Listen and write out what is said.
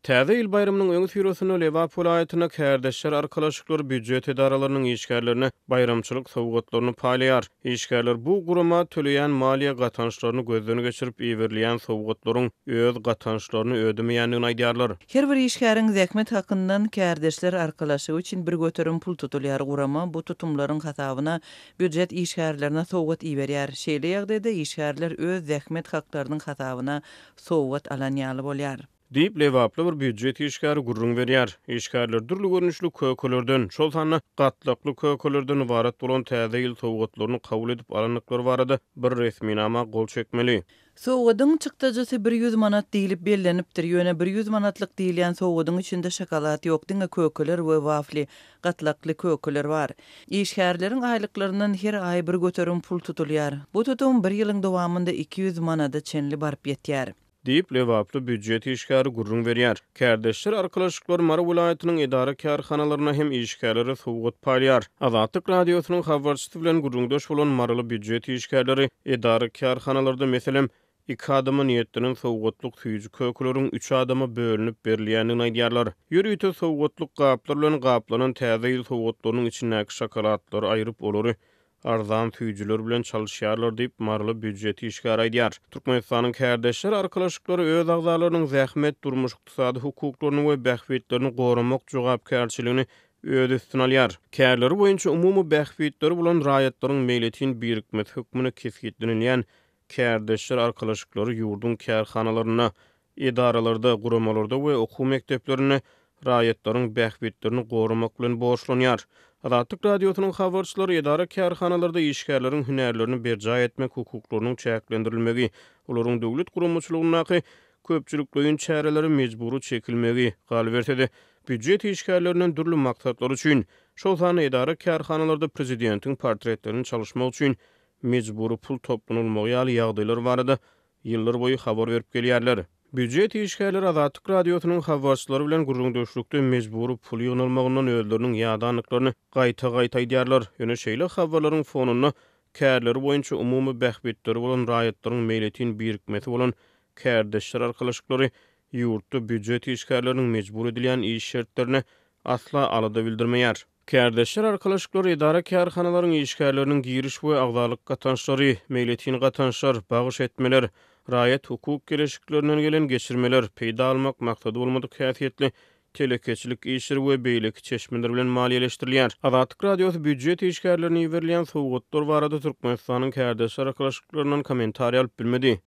Täze ýyl baýramynyň öňüsyrasynda Lebap welaýatynda kärdeşler arkalaşyklary býujet edaralarynyň işgärlerine baýramçylyk sowgatlaryny paýlaýar. Işgärler bu gurama töleýän maliýe gatançlaryny gözden geçirip, iberilýän sowgatlaryň öz gatançlaryny ödemeýändigini aýdýarlar. Her bir işgäriň zähmet hakyndan kärdeşler arkalaşygy üçin 1% pul tutulýar. Gurama bu tutumlaryň hasabyna býujet işgärlerine sowgat iberýär. Şeýle ýagdaýda işgärler öz zähmet haklarynyň hasabyna sowgat alan ýaly bolýar. Diýip, lebaply bir býujet işgäri gürrüň berýär. Işgärler dürli görnüşli kökelerden, şol sanda gatlakly kökelerden ybarat bolan Täze ýyl sowgatlaryny kabul edip alandyklary barada bir resminama gol çekmeli. Sowgadyň çykdajysy 100 manat diýlip bellenipdir, ýöne 100 manatlyk diýilýän sowgadyň içinde şokolad ýok, diňe kökeler we wafli, gatlakly kökeler bar. Işgärleriň aýlyklaryndan her aý 1% pul tutulýar. Bu tutum bir ýylyň dowamynda 200 manada çenli baryp ýetýär. Diýip, lebaply býujet işgäri gürrüň berýär. Kärdeşler arkalaşyklary Mary welaýatynyň edara-kärhanalarynda hem işgärlere sowgat paýlaýar. Azatlyk Radiosynyň habarçysy bilen gürrüňdeş bolan maryly býujet işgärleri edara-kärhanalarda, meselem, iki adama niýetlenen sowgatlyk süýji-kökeleriň üç adama bölünip berilýändigini aýdýarlar. Ýörite sowgatlyk gaplar bilen gaplanan Täze ýyl sowgatlarynyň içindäki şokoladlary aýryp, olary arzan süýjüler bilen çalyşýarlar diýip, maryly býujet işgäri aýdýar. Türkmenistanyň Kärdeşler arkalaşyklary öz agzalarynyň zähmet, durmuş-ykdysady hukuklaryny we bähbitlerini goramak jogapkärçiligini öz üstüne alýar. Kärleri boýunça umumy bähbitleri bolan raýatlaryň meýletin birikmesi hökmünde kesgitlenilýän kärdeşler arkalaşyklary ýurduň kärhanalarynda, edaralarda, guramalarda we okuw mekdeplerinde raýatlaryň bähbitlerini goramak bilen borçlanýar. Azatlyk Radiosynyň habarçylary edara-kärhanalarda işgärleriň hünärlerini berjaý etmek hukuklarynyň çäklendirilmegi, olaryň döwlet guramaçylygyndaky köpçülikleýin çärelere mejbury çekilmegi, galyberse-de, býujet işgärlerinden dürli maksatlar üçin, şol sanda edara-kärhanalarda prezidentiň portretlerini çalyşmak üçin mejbury pul toplanylmagy ýaly ýagdaýlar barada ýyllar boýy habar berip gelýärler. Býujet işgärleri Azatlyk Radiosynyň habarçylary bilen gürrüňdeşlikde mejbury pul ýygnalmagyndan özleriniň ýadandyklaryny gaýta-gaýta aýdýarlar. Ýöne şeýle habarlaryň fonunda kärleri boýunça umumy bähbitleri bolan raýatlaryň meýletin birikmesi bolan kärdeşler arkalaşyklary ýurtda býujet işgärleriniň mejbur edilýän iş şertlerine asla alada bildirmeýär. Kärdeşler arkalaşyklary edara-kärhanalaryň işgärleriniň giriş we agzalyk gatançlary, meýletin gatançlar, bagyş etmeler, raýat-hukuk geleşiklerinden gelen geçirmeler, peýda almak maksady bolmadyk häsiýetli telekeçilik işleri we beýleki çeşmeler bilen maliýeleşdirilýär. Azatlyk Radiosy býujet işgärlerine iberilýän sowgatlar barada Türkmenistanyň Kärdeşler arkalaşyklaryndan kommentariý alyp bilmedi.